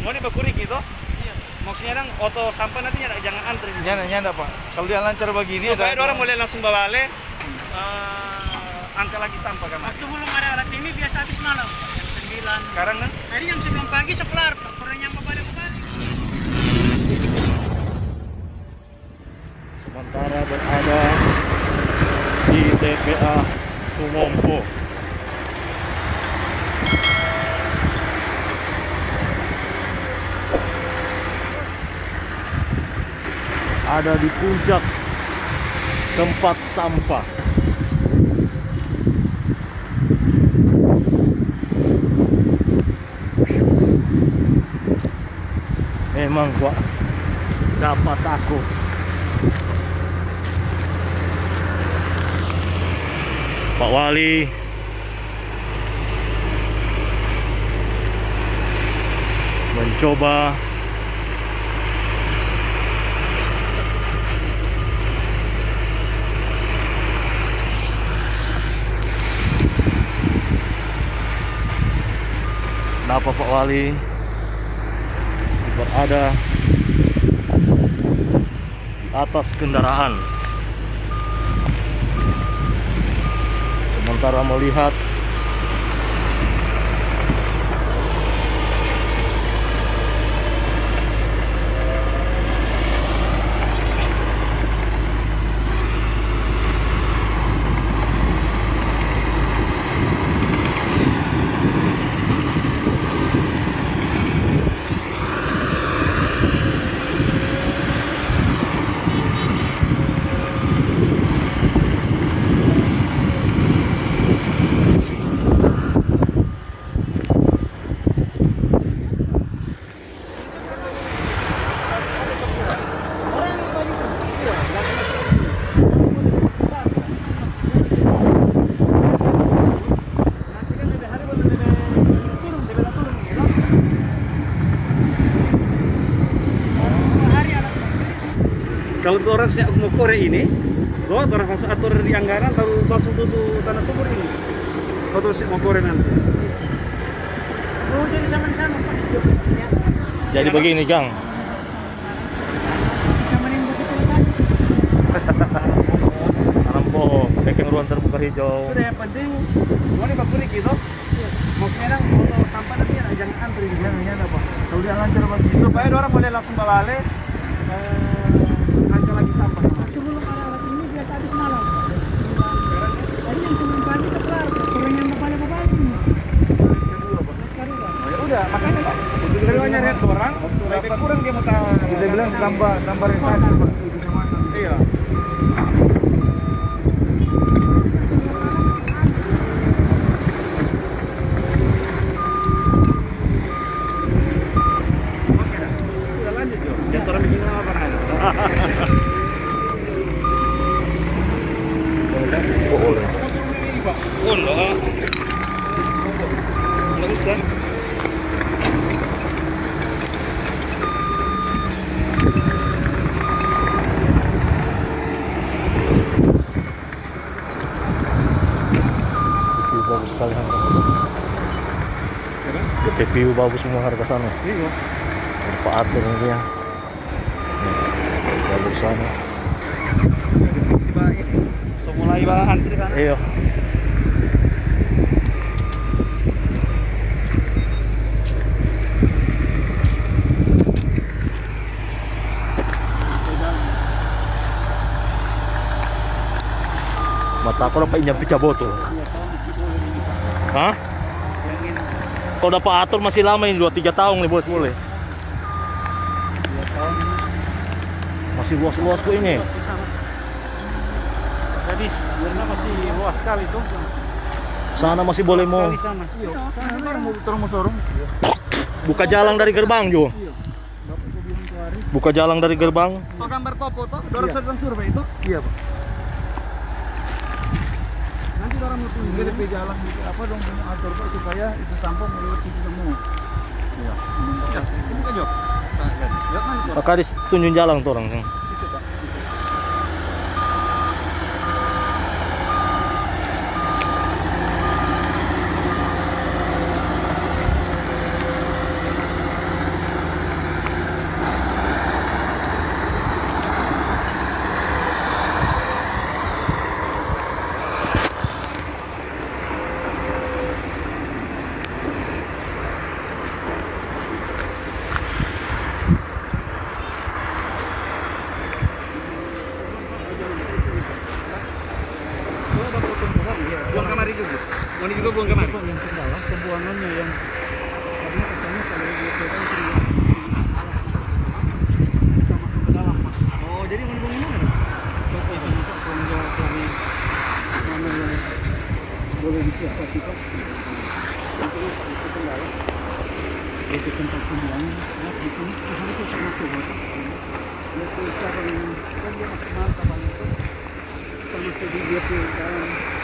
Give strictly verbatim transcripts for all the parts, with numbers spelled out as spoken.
Ngoni bakuri gitu? Iya. Maksudnya dang, oto sampah nanti nyanda, jangan antri di sini. Nyanda, nyanda, Pak. Kalau dia lancar begini, supaya ada orang boleh langsung babale, eh, angka lagi sampah kan. Waktu belum ada alat ini biasa habis malam, jam sembilan. Sekarang kan? Hari jam sembilan pagi so kelar, Pak. Kurang yang babale-babale. Sementara berada di T P A Sumompo. Ada di puncak tempat sampah. Memang kwa dapat aku. Pak Wali mencoba Napa Pak Wali berada di atas kendaraan, sementara melihat Kalau tu orang siap mo kore ini, lo orang langsung atur di anggaran, lalu langsung tutu tanah subur ini. Kau terus mau kore nanti. Oh, jadi sama di sana, Pak. Jadi begini, Jang. Sama yang begitu tadi. Tanam pohon, bikin ruang terbuka hijau. Sudah, yang penting, mau dibakuri gitu. Maksudnya, dang, foto sampah nanti ya, jangan antri di sana, ya, apa? Kalau dia lancar bagi supaya orang boleh langsung babale, eh, angka lagi sampah. Sebelum ada alat ini, biasa habis malam. Tadi yang sebelum pagi sekelar, kurang yang babale-babale ini. Kedua, Pak. Kedua. Oh, ya udah, makanya, Pak. Keduanya red orang, lebih kurang dia mau tahan. Kita bilang tambah, tambah red aja, Pak. Iya. Oke dah. Sudah lanjut, Jo. Jangan orang bikin apa, kan? Boleh. Boleh. Nggak usah. View bagus sekali, Harga. Kenapa? View bagus semua, Harga, sana. Iya. Tempat atur dia. Bagus sana. Ada seksi, Pak, ini. So mulai, Pak, antri sana. Iya. Mata aku dapat injam pecah botol. Hah? Kalau dapat atur masih lama ini, dua tiga tahun nih, Bos, boleh. Masih luas-luas kok ini. Jadi, karena masih luas sekali tuh. Sana masih boleh mau. Sekali sana. Iya, sana orang mau, orang mau sorong. Buka jalan dari gerbang, Jo. Iya. Buka jalan dari gerbang. So gambar topo to, dorang sedang survei to. Iya, Pak. Nanti dorang mau tunjuk. Ini lebih jalan gitu, apa dong punya atur, Pak, supaya itu sampah mau lewat situ semua. Iya. Ya, ini kan, Jo. Nah, ya. Lewat mana, Jo? Pak Kadis tunjuk jalan tuh orang. Itu, Pak. Tangannya yang, karena katanya kalau dia pegang itu dia bisa masuk ke dalam, Pak. Oh, jadi mau dibangun mana, Pak? Kita itu minta tolong jawab dari mana yang boleh disiapkan kita. Itu, itu kendala. Itu tempat pembuangan. Ya, di sini, di sana tuh sama tuh, Pak. Itu sekarang kan dia masih mantap, Pak, itu. Sama sedih dia tuh, kan.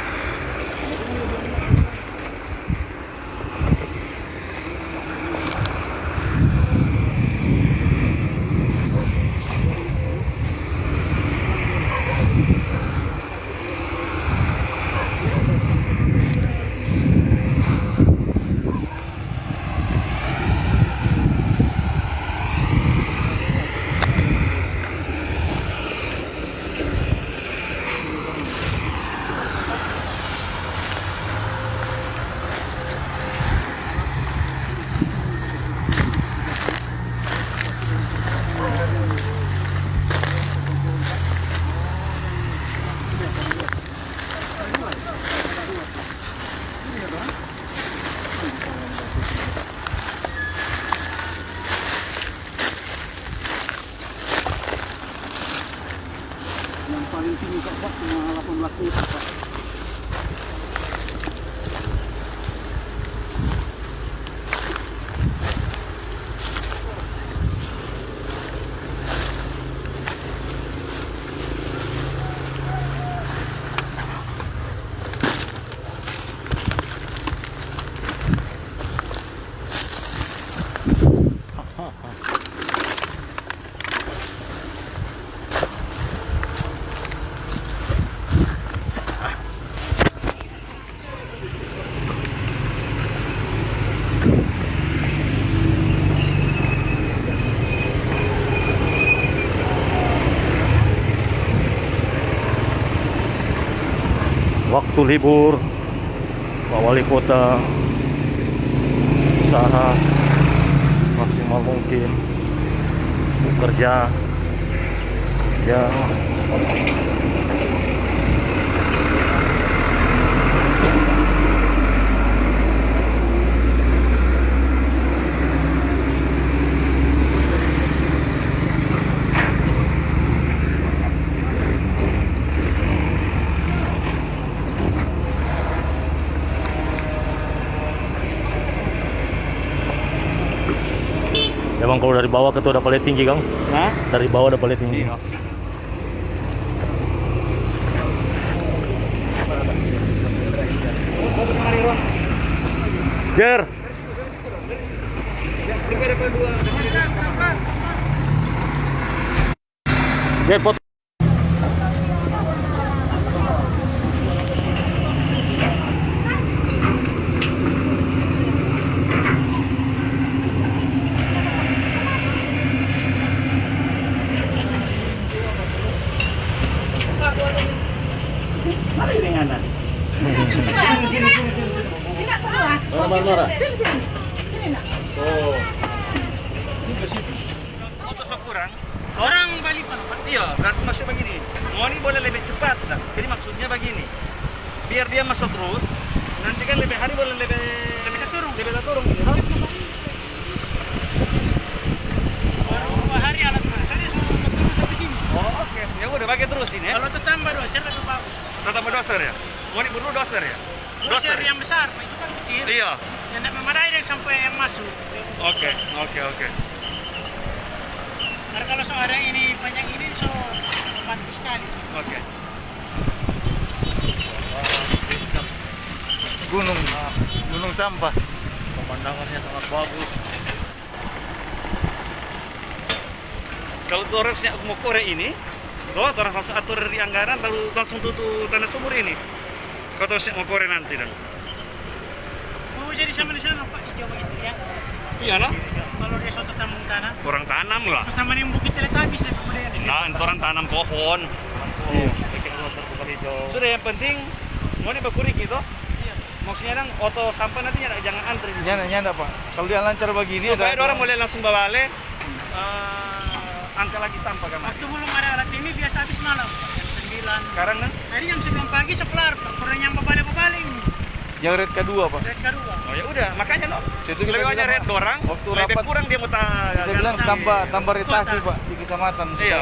Yang paling tinggi, Kak, Pak, cuma delapan belas meter, Pak. Waktu libur, Pak Wali Kota usaha maksimal mungkin, bekerja, kerja. Emang kalau dari bawah ke tu ada paling tinggi, Kang? Hah? Dari bawah ada paling tinggi. Iya. Jer. Jer, pot- Mari dengan. Mara, mara, mara. Oh. Otos bakurang. Orang bali pa, Pak. Iya, berarti maksud bagini. Ngoni boleh lebe cepat, nah. Jadi maksudnya bagini. Biar dia maso trus, nanti kan lebe hari boleh lebe, lebe taturung. Lebe taturung, gitu, toh? Baru dua hari alat maso, dia so taturung sampe sini. Oh, oke. Ya udah, pake trus ini, ya. Kalo tatamba doser lebe bagus. Tatamba doser, ya? Ngoni perlu doser, ya? Doser. Doser yang besar, itu kan kecil. Iya. Yang ndak memadai deng sampe yang maso. Oke, oke, oke. Karena kalo so ada yang ini panjang ini, so membantu skali. Oke. Gunung, gunung sampah. Pemandangannya sangat bagus. Kalo torang siap mo kore ini, to, torang langsung atur dari anggaran, lalu langsung tutu tanah subur ini. Kalo torang siap mo kore nanti, dang. Oh, jadi sama di sana, Pak, hijau begitu, ya? Iya, no? Kalau dia suatu tambung tanah. Orang tanam lah. Sama yang bukit Teletabis, ya, kemudian. Nah, torang tanam pohon. Iya. Bikin ruang terbuka hijau. Sudah, yang penting, ngoni bakuri gitu. Iya. Maksudnya, dang, oto sampah nanti nyanda, jangan antri di sini. Nyanda, nyanda, Pak. Kalau dia lancar begini, supaya ada orang boleh langsung babale, eh, angka lagi sampah, kamari. Waktu belum ada alat ini, biasa habis malam, jam sembilan. Sekarang, nah? Tadi jam sembilan pagi, so kelar, Pak. Kurang yang babale-babale ini. Yang red kedua, Pak. Red kedua. Oh ya udah, makanya no. Itu kita Lebih banyak bilang, red dorang, waktu lebih rapat, kurang dia mau ta- kita bilang tambah tambah retasi, Pak, di kecamatan. Iya.